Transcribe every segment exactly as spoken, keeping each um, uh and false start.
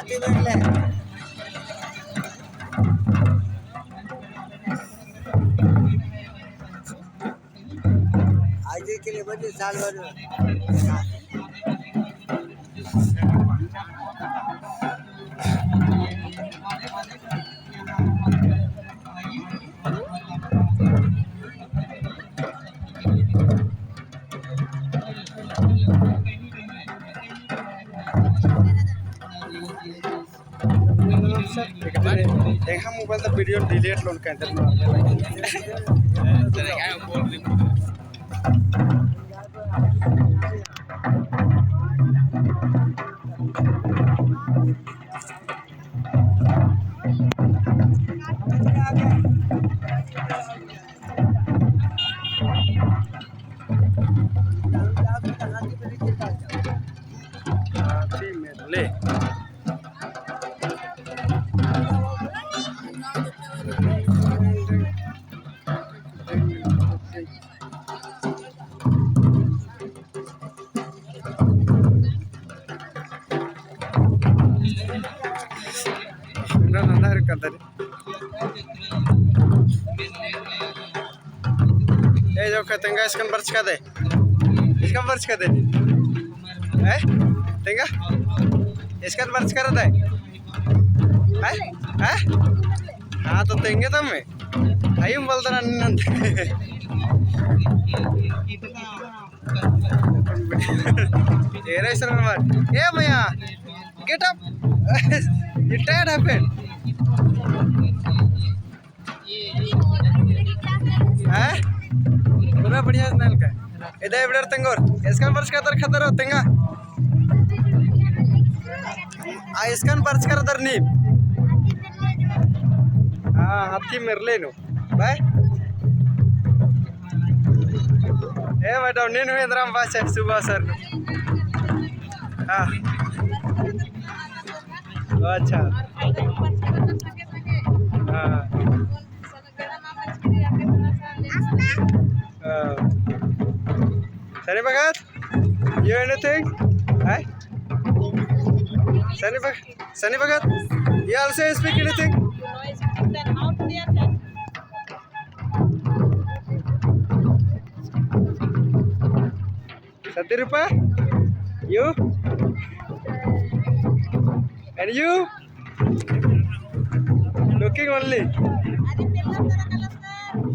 आज के लिए बजे साल भर में। एंग्है mobile ता video delete लोन कहते हैं। हाथी मेरले। नंदा रे कदर। ए जो के तेंगा इसकन बरचका दे। इसकन बरचका दे। ए? तेंगा? इसकन बरचका दे। ए? ए? हाँ तो तेंगे तम्मे। हइम बोलता ना नंद। एरा इसर नंबर। ए भैया, get up। You tired happen? हैं? पूरा बढ़िया से नलका। इधर इबड़र तेंगोर। इसकन बरचका दर खतर हो, तेंगा। आ, इसकन बरचका दर नीम। हाँ, हाथी मेरले नू। बाय। ए मैडम, नीन हुई इंद्राम बाचे सुबह सर। हाँ। अच्छा। हाँ। हाँ। सनी भगत, you anything? Hi? सनी भगत, सनी भगत, you also speak anything? सती रूपा, you? And you? Looking only.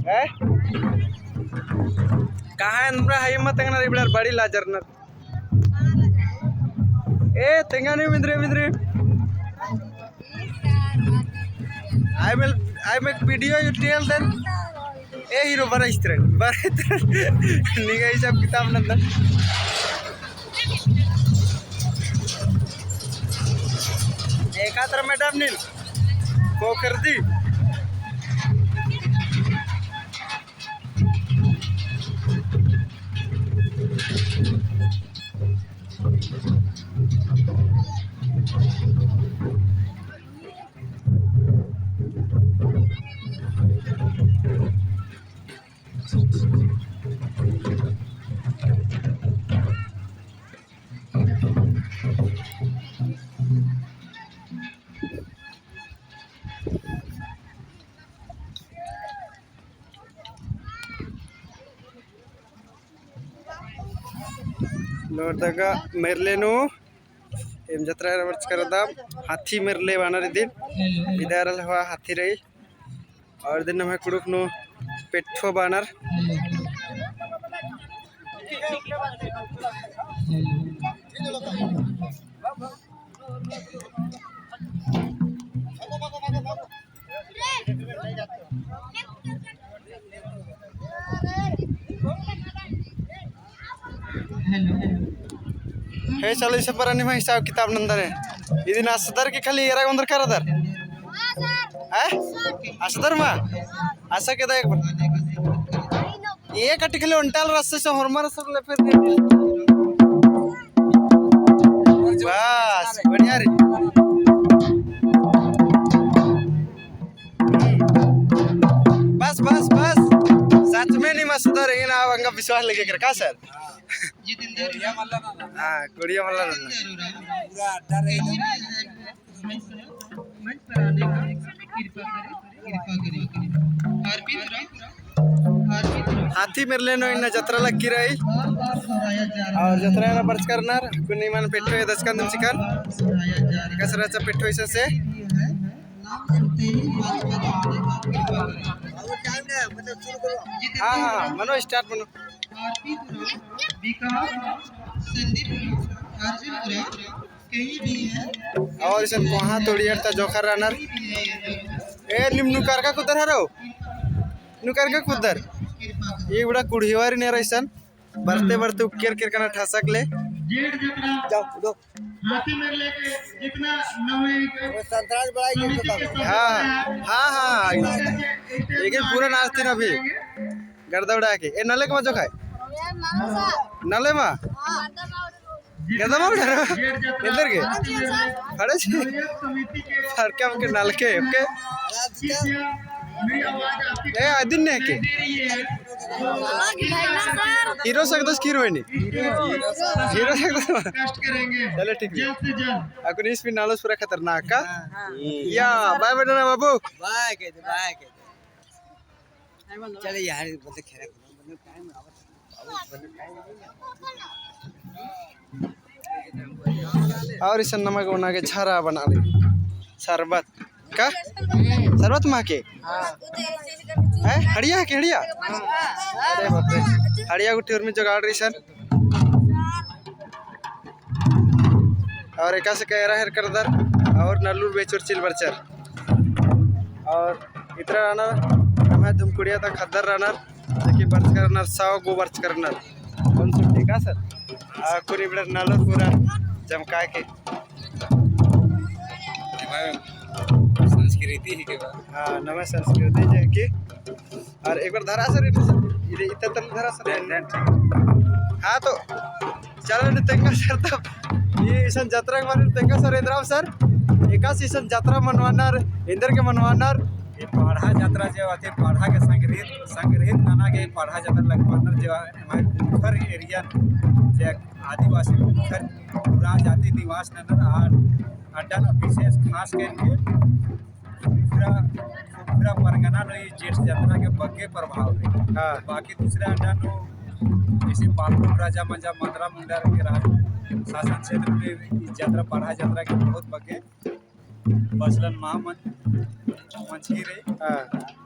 हैं? कहाँ है हमरा? हाय मत तेंगना इबड़र बड़ी लाजर ना। ए, तेंगा नीम इन्द्रे, इन्द्रे। I will, I make video, you tell them. ए, hero बरा इस्त्रे, बरा इस्त्रे। निंगा हिसाब किताब नंदन। एकात्र मैडम नीन, पोखरदी। लोहरदगा मेरले नू एम जतरा एरा बरचका रअदम, हाथी मेरले बानर इदिन, इदा एरा हवा हाथी रई, और इदिन नम्है कुँड़ुख़ नू पेट्ठो बानर। हे चलो, इसे पर निम्है हिसाब किताब नंदन। इदिन असदर के खाली एरा ओन्द्रका रअदर? हैं? असदर मा? असा के दा एक बार। ये कटी खाली ओन्टाल रस्से से होरमर सब ले फिर। बस, बढ़िया रे। बस, बस, बस। सच में नीम असदर, एंगन आव अंगा विश्वास लगे कर का सर? हाँ, कुड़िया मल्ला रअना। पूरा अड्डा रही। हाथी मेरले नू इन्ना जतरा लग्गी रई। और जतरा ना बरचका रअनर, कुन्नी मन पेट्ठो एदचकन दिम चिकन। एकासे रहचा पेट्ठो इसन से। हाँ, हाँ, हाँ, मनो start मनो। और इसन कोहाँ तोड़ियर ता जोखर रअनर। ए, निम नू करका कुद्दर हरो? नू करका कुद्दर? ये बड़ा कुड़िवारी नेरा इसन। बरते बरते उक्केर केरकन ठसक ले। जाओ, उठो। हाँ, हाँ, हाँ। एक पूरा नाचती ना अभी। गर्दा उड़ा के। ए, नले के मजो खाए? नले मा? गर्दा मा उड़ा रहा? इधर के? खड़े छी? सर क्या हमके नलके, OK? ए, अदिन ने के? Hero सकदस की hero बनी? Hero सकदस। चलो ठीक है। अक्कुन इस भी नालोस पूरा खतरनाक का? या, bye bye ना बाबू। Bye कह दे, bye कह दे। चले यार, बोलते खेला। और इसन नमक बना के झरा बना ले। शरबत। का? शरबत मा के? हैं? हड़िया है के हड़िया? अरे बाप रे। हड़िया गुट्ठी उर्मी जोगाड़ रई इसन। और एकासे का एरा हेरकर दर और नलुर बेचोर चिल बरचर। और इतरा रअनर, नम्है धुमकुड़िया ता ख़द्दर रअनर, जेके बरचका रअनर, सौ गो बरचका रअनर। कौन सुट्टी का सर? आ, कुनी बिड़र नलुर पूरा जमकाय के। नम्है संस्कृति ही के बा। हाँ, नम्है संस्कृति जे है कि। और एक बार धरा सर, इधर सर, इधर इतना तल धरा सर। हाँ, तो चलो ने तेंगा सर, तब ये इसन जतरा के बारे में तेंगा सर, एन्दरा सर, एकासे इसन जतरा मनवानर, एन्देर गे मनवानर। ये पड़हा जतरा जे आते, पड़हा के संग्रहित, संग्रहित नना गे पड़हा जतरा लगवानर जे हमारे कुँड़ुख़र area जे आदिवासी कुँड़ुख़र पूरा जाति निवास ननर आर अड्डा नू विशेष खास करके पूरा, पूरा परगना नू ई जेठ जतरा के बग्गे प्रभाव है। हाँ। बाकी दूसरा अड्डा नू जैसे पालकोट राजा मंजा, मंदरा मुंडा के राज शासन क्षेत्र में ई जतरा, पड़हा जतरा के बहुत बग्गे बसलन महा मन मंजकी रई। हाँ।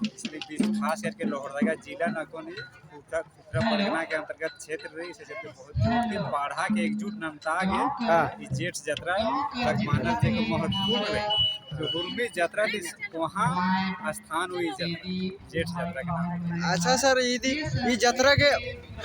इसलिए बीस खास करके लोहरदगा जिला नू अक्कुन ई खुर्दा, खुर्दा परगना के अंतर्गत क्षेत्र रई, इसे क्षेत्र बहुत पड़हा के एकजुट नन्ता गे। हाँ। ई जेठ जतरा लगवानर जे को महत्वपूर्ण रई। तो उर्मी जतरा ती कोहाँ स्थान हुई जतरा, जेठ जतरा के नाम। अच्छा सर, इदी, ई जतरा के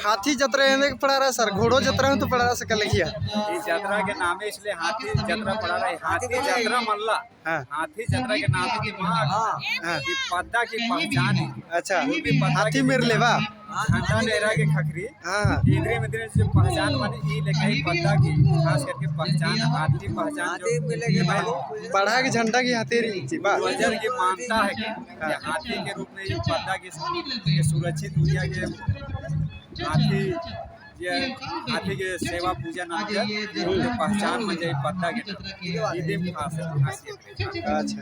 हाथी जतरा एन्देर के पड़ारा सर, घोड़ो जतरा हूँ तो पड़ारा सका लगिया। ई जतरा के नामे इसलिए हाथी जतरा पड़ारा है, हाथी जतरा मल्ला। हाँ। हाथी जतरा के नाम है कि वहाँ हाँ। की पद्दा की पहचान है। अच्छा। वो भी पद्दा हाथी की मेर लेवा। झंडा लहरा के खखरी। हाँ, हाँ। इधरे में इधरे जो पहचान बनी, ई लेके ही पद्दा की, खास करके पहचान, हाथी पहचान जो हाथी मिले के भाई। पड़हा के झंडा की हाथी रई ची बा। वजन की मानता है कि हाँ। ये हाथी के रूप में ये पद्दा की, के सुरक्षित हुई है कि हाथी ये हाथी के सेवा पूजा ना कर, ये पहचान में जाए पद्दा के। ये दिन खास है, खासियत है। अच्छा।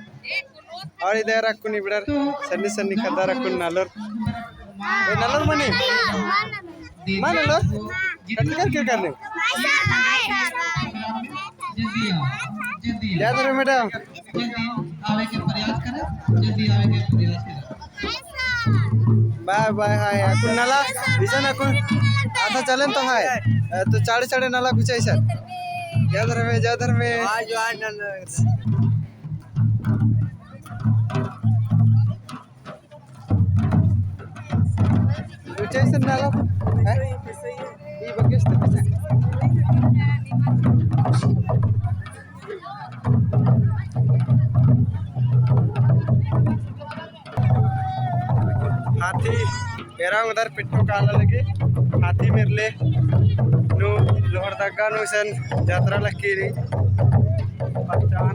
और इधर अक्कुन इबड़र सन्नी सन्नी ख़द्दर अक्कुन नलोर। ए, नलोर मनी? मा नलोर? कटकर के करने? जय धर्म मैडम। जल्दी आवे के प्रयास करें, जल्दी आवे के प्रयास करें। बाय बाय, हाय। अक्कुन नला, इसन अक्कुन आधा चलन तो हाय। अ, तो चाड़े चाड़े नला कुछ ऐसा। जय धर्मे, जय धर्मे। जोहार, जोहार, नला। कुछ ऐसा नला, हैं? ई बग्गे से तो कुछ। हाथी एरा उधर पिट्ठो काला लगे, हाथी मेरले नू लोहरदगा नू इसन जतरा लक्की रई। पहचान।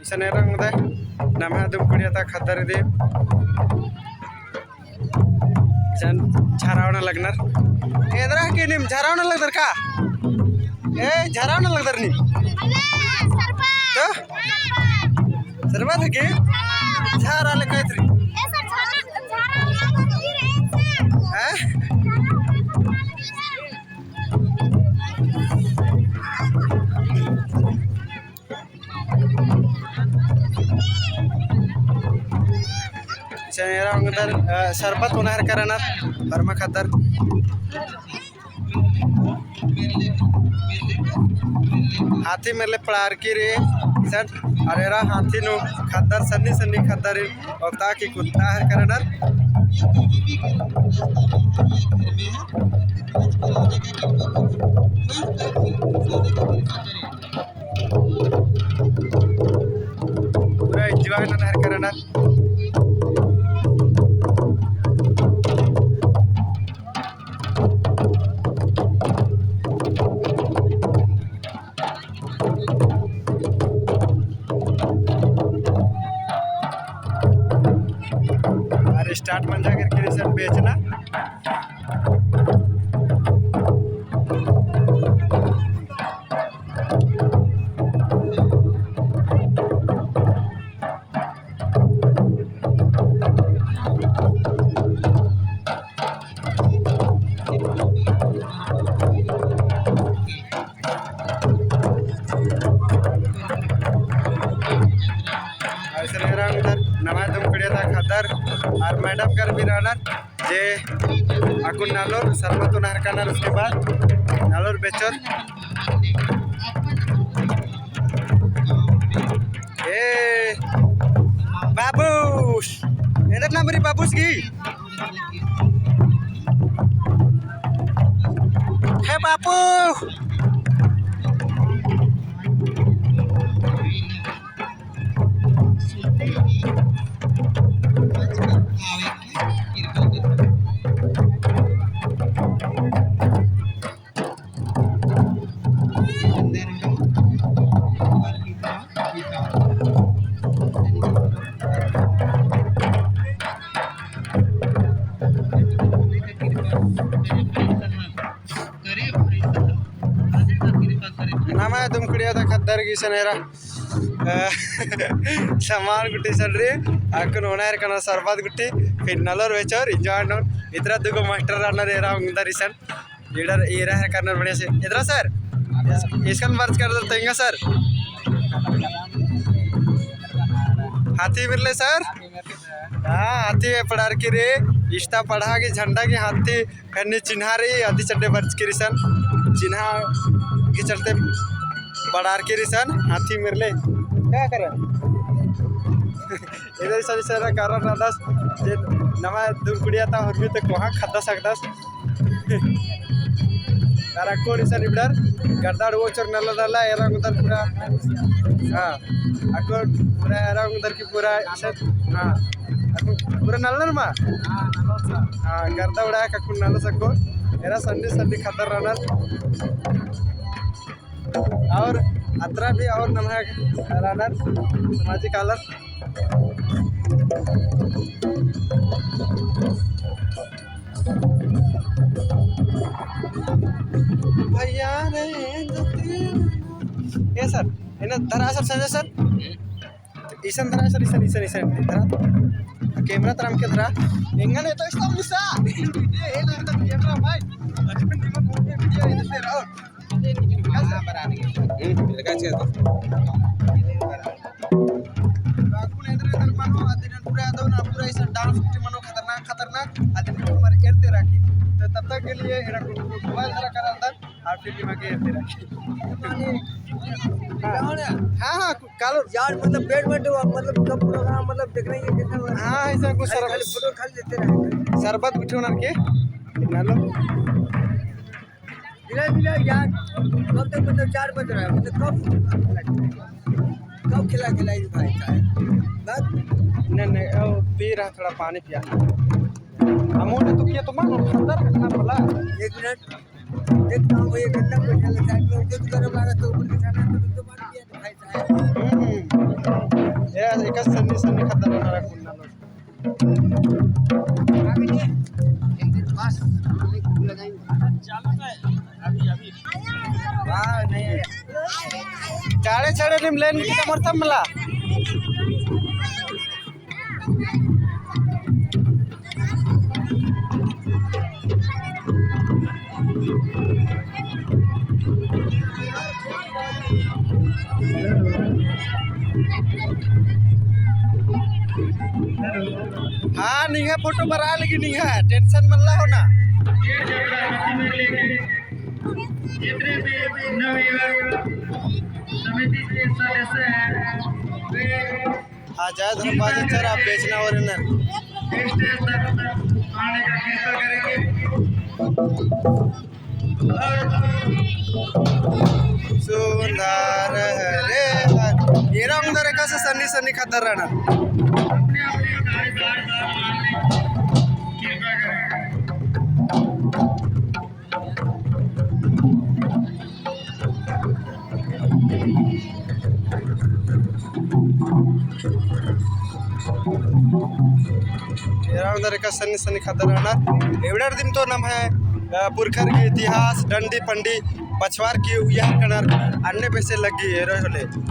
इसन एरा उधर नम्है धुमकुड़िया ता ख़द्दर दे। जन झरावना लगनर। एन्दरा हकी नीम झरावना लगदर का? ए, झरावना लगदर नीम? तो? सरबत हकी? झरा ले कहत रई। हैं? इसन एरा ओंगदर, अ, सरबत ओनहर करनर, होरमा खद्दर। हाथी मेरले पड़ारकी रई इसन, अरा एरा हाथी नू खद्दर सन्नी सन्नी खद्दर ओक्ता की कुत्ता हर करनर। पूरा enjoy ननर करनर। अरे start मंजा करके इसन बेचना। अइसन एरा ओंगदर नम्है दुमकुड़िया ता खद्दर अरा madam कर भी रअनर। जे अक्कुन नलोर सरबत ओनहर कानर, उसके बाद नलोर बेचोर। ए बाबूस, एन्देर नाम रई बाबूस गही? हे बाबू। नम्है दुमकुड़िया ता खद्दर गही इसन एरा, अ, सामान गुट्ठी इसन रई, अक्कुन ओनहर कानर सरबत गुट्ठी, फिर नलोर बेचोर, enjoy ननोर। इतरा दुगो मास्टर रअनर एरा ओंगदर इसन, leader एरा हर करनर बढ़िया से। इतरा सर, इस-, स्कूल march करदर तेंगा सर। हाथी मेरले सर। हाँ, हाथी पड़ारकी रई, इस्ता पड़हा गही झंडा गही हाथी खन्नी चिन्हा रई, अदी चड्डे बरचकी रई इसन, चिन्हा गही चलते पड़ारकी रई इसन, हाथी मेरले। का करा? इदर इसन इसन कारण रअदस, जे नम्है दुमकुड़िया ता होरमा ती कोहाँ खद्दा सकदस। अरा अक्कुन इसन इबड़र गर्दा उड़ाचर नलनर, एरा ओंगदर पूरा। हाँ, अक्कुन पूरा एरा ओंगदर की पूरा इसन, हाँ, अक्कुन पूरा नलनर मा? हाँ, गर्दा उड़ाया अक्कुन नलस अक्कुन। एरा सन्नी सन्नी खद्दर रअनर। और अतरा भी और नम्है रअनर सामाजिक आलर। भैया रे जतिन। ए सर, एन्ने धरा सर, संजय सर। इसन धरा सर, इसन, इसन, इसन धरा। Camera तरम के धरा। एंगन एतो इस्ता मिसा। ये लगता camera भाई। Video एन्देर रई। अक्कुन एन्देर एन्देर मनो, अदिन पूरा अदो ना, पूरा इसन dance गुट्ठी मनो खतरनाक, खतरनाक, अदिन हमारे एरते राखी। तो तब तक के लिए एरा कुन mobile धरा करंदन, और फिर दिमाग एरते राखी। हाँ, हाँ, हाँ, कालो। यार, मतलब, पेट में तो, मतलब, कब program, मतलब, देख रहे हैं, कैसा हुआ? हाँ, ऐसा कुछ खाली, सरबत, खाली photo खाली लेते रहे। सरबत गुट्ठी ओनर के, ना लो। मिला, मिला यार, कब तक मतलब चार बज रहा है, मतलब कब, कब खिला खिलाई भाई साहब? बस। नहीं, नहीं, ओ, पी रहा, थोड़ा पानी पिया। अमोने तो किया तो मानो, खद्दर रखना भला। एक मिनट, देखता हूँ, एक घंटा बैठा रहता है, लोग जब गरम आ रहा तो ऊपर के खाना तो, तो पानी पिया तो भाई साहब। हम्म। ये एक सन्नी सन्नी खद्दर बना रहा कुंडा लोग। आगे नहीं, एक दिन पास। चाड़े चाड़े नीम लेन की कमर थम मला। हाँ, निंग्है फोटो बरआ लगी निंग्है, tension मल्ला होना। जितने भी नवयुवक समिति के सदस्य हैं, वे आजाद हम बाजे चरा बेचना और इन्हें stage तक आने का कृपा करेंगे। सुंदर रे, एरा ओंगदर एकासे सन्नी सन्नी ख़द्दर रअनर। अपने अपने कार्यदार का मालिक कृपा करें। एरा ओंगदर एका सन्नी सन्नी ख़द्दर रअनर। एवड़र दिम तो नम्है, अ, पुरखर की इतिहास, डंडी पंडी, पछवार की उइय्या कनर अन्ने बेसे लग्गी एरा होले।